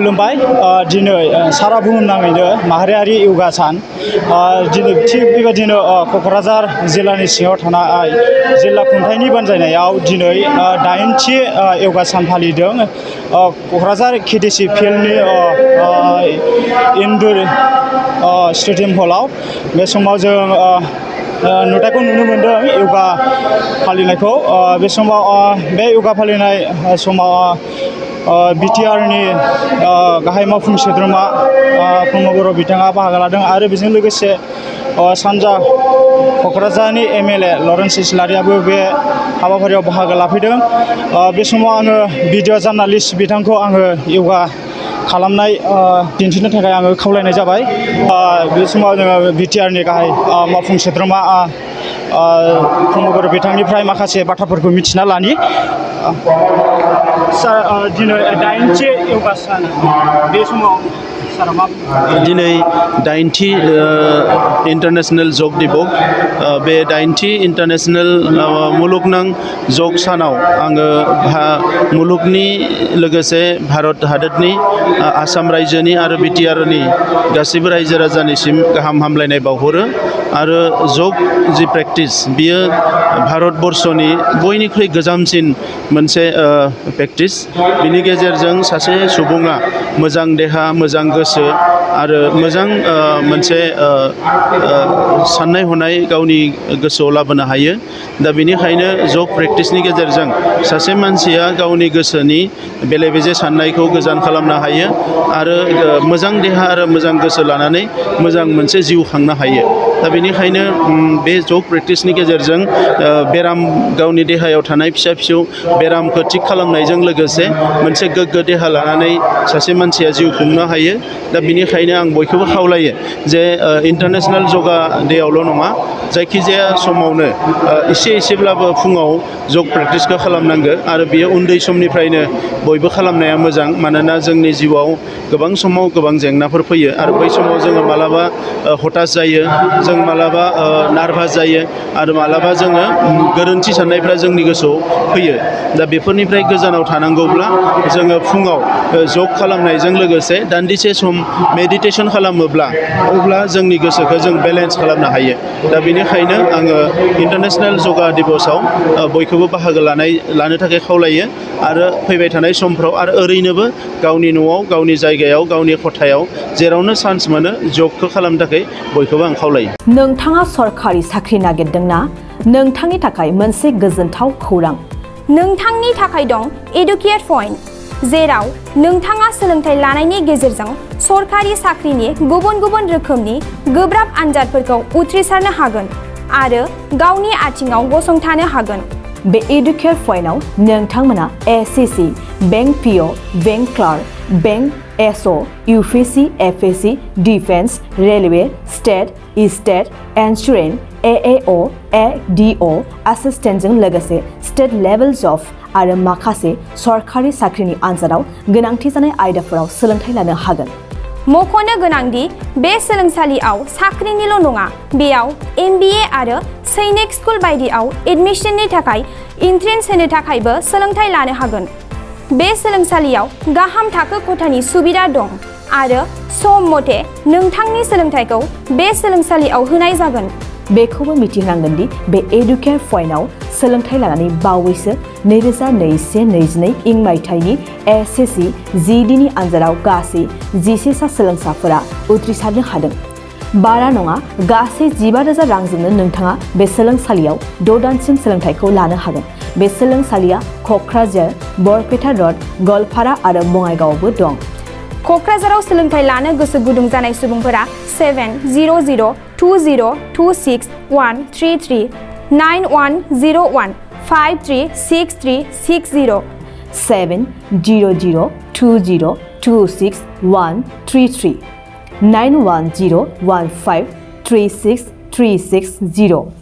खुलुमबाय दिनै सारा बुहुमनाङैनो माहारियारि योगा सान दिनै थिग बेबायदिनो क'क्राझार जिल्लानि सिङाव थानाय जिल्ला खुंथायनि बानजायनायाव दिनै 8थि योगा सान फालिदों क'क्राझार केडिसि फिल्डनि इनडोर स्टेडियाम हलाव बे समाव जों नुथायखौ नुनो मोनदों योगा फालिनायखौ बे समाव बे योगा फालिनाय समाव बिटिआरनि गाहाय मावफुं सोद्रोमा प्रमद बर' बिथाङा बाहागो लादों आरो बेजों लोगोसे सानजा क'क्राझारनि एमएलए लरेन्स इस्लारियाबो बे हाबाफारियाव बाहागो लाफैदों बे समाव आङो भिडिअ जार्नालिस्ट बिथांखौ आङो योगा खालामनाय दिन्थिनो थाखाय आङो खावलायनाय जाबाय बे समाव जोङो बिटिआरनि गाहाय मावफुं सोद्रोमा प्रमद बर' बिथांनिफ्राय माखासे बाथ्राफोरखौ मिथिना लानि सार दिनै 8थि योगा सान बे समाव सारा मा दिनै 8थि इन्टारनेशनेल जग दिबक बे 8थि इन्टारनेशनेल मुलुगनां जग सानाव आङो मुलुगनि लोगोसे भारत हादरनि आसाम रायजोनि आरो बिटिआरनि गासैबो रायजो राजानिसिम गाहाम हामलायनाय बावहरो आरो जग जि प्रेक्टिस बियो भारतबर्षनि बयनिख्रुइ गोजामसिन मोनसे प्रेक्टिस बिनि गेजेरजों सासे सुबुङा मोजां देहा मोजां गोसो आरो मोजां मोनसे साननाय हनाय गावनि गोसोआव लाबोनो हायो दा बेनिखायनो जग प्रेक्टिसनि गेजेरजों सासे मानसिया गावनि गोसोनि बेले बेजे साननायखौ गोजान खालामनो हायो आरो मोजां देहा आरो मोजां गोसो लानानै मोजां मोनसे जिउ खांनो हायो दा बेनिखायनो बे जग प्रेक्टिसनि गेजेरजों बेराम गावनि देहायाव थानाय फिसा फिसौ बेरामखौ थिग खालामनायजों लोगोसे मोनसे गोग्गो देहा लानानै सासे मानसिया जिउ खुंनो हायो दा बेनिखायनो आं बयखौबो खावलायो जे इन्टारनेशनेल जगा डेआवल' नङा जायखिजाया समावनो एसेब्लाबो फुङाव जग प्रेक्टिसखौ खालामनांगौ आरो बियो उन्दै समनिफ्रायनो बयबो खालामनाया मोजां मानोना जोंनि जिउआव गोबां समाव गोबां जेंनाफोर फैयो आरो बै समाव जोङो मालाबा हताश जायो जों मालाबा नार्भास जायो आरो मालाबा जोङो गोरोन्थि साननायफ्रा जोंनि गोसोआव फैयो दा बेफोरनिफ्राय गोजानाव थानांगौब्ला जोङो फुङाव जग खालामनायजों लोगोसे दान्दिसे सम मेडिटेसन खालामोब्ला अब्ला जोंनि गोसोखौ जों बेलेन्स खालामनो हायो दा बेनिखायनो आङो इन्टारनेशनेल जगा दिबसआव बयखौबो बाहागो लानो थाखाय खावलायो आरो फैबाय थानाय समफ्राव आरो ओरैनोबो गावनि न'आव गावनि जायगायाव गावनि खथायाव जेरावनो चान्स मोनो जगखौ खालामनो थाखाय बयखौबो आं खावलायो नोंथाङा सरकारि साख्रि नागिरदोंना नोंथांनि थाखाय मोनसे गोजोनथाव खौरां नोंथांनि थाखाय दं एडुकेट पइन्ट जेराव नोंथाङा सोलोंथाइ लानायनि गेजेरजों सरकारि साख्रिनि गुबुन गुबुन रोखोमनि गोब्राब आनजादफोरखौ उथ्रिसारनो हागोन आरो गावनि आथिङाव गसंथानो हागोन बे एडुकेट पइन्टआव नोंथांमोना SSC bank PO bank clerk bank SO UPSC FSC defence railway state insurance AAO ADO एसिस्टेन्टजों लोगोसे स्टेट लेभेल जब आरो माखासे सरकारि साख्रिनि आनजादाव गोनांथि जानाय आयदाफोराव सोलोंथाइ लानो हागोन मख'नो गोनांदि बे सोलोंसालियाव साख्रिनिल' नङा बेयाव एमबिए आरो सैनिक स्कुल बायदियाव एडमिशननि थाखाय एन्ट्रेन्स होनो थाखायबो सोलोंथाइ लानो हागोन बे सोलोंसालियाव गाहाम थाखो खथानि सुबिदा दं आरो सम मथे नोंथांनि सोलोंथाइखौ बे सोलोंसालियाव होनाय जागोन बेखौबो मिथिनांगोन दि बे एडुकेट पइन्टआव सोलोंथाइ लानानै बावैसो 2021-22 इं मायथाइनि एसएससि जिडिनि आनजादाव गासै 11 सा सोलोंसाफोरा उथ्रिसारनो हादों बारा नङा गासै 15,000 रांजोंनो नोंथाङा बे सोलोंसालियाव 6 दानसिम सोलोंथाइखौ लानो हागोन बे सोलोंसालिया क'क्राझार बरपेटा रड गवालपारा आरो बङाइगावआवबो दं क'क्राझाराव सोलोंथाइ लानो गोसो गुदुं जानाय सुबुंफोरा 70020261133 9101 536360 70020261133 9101536360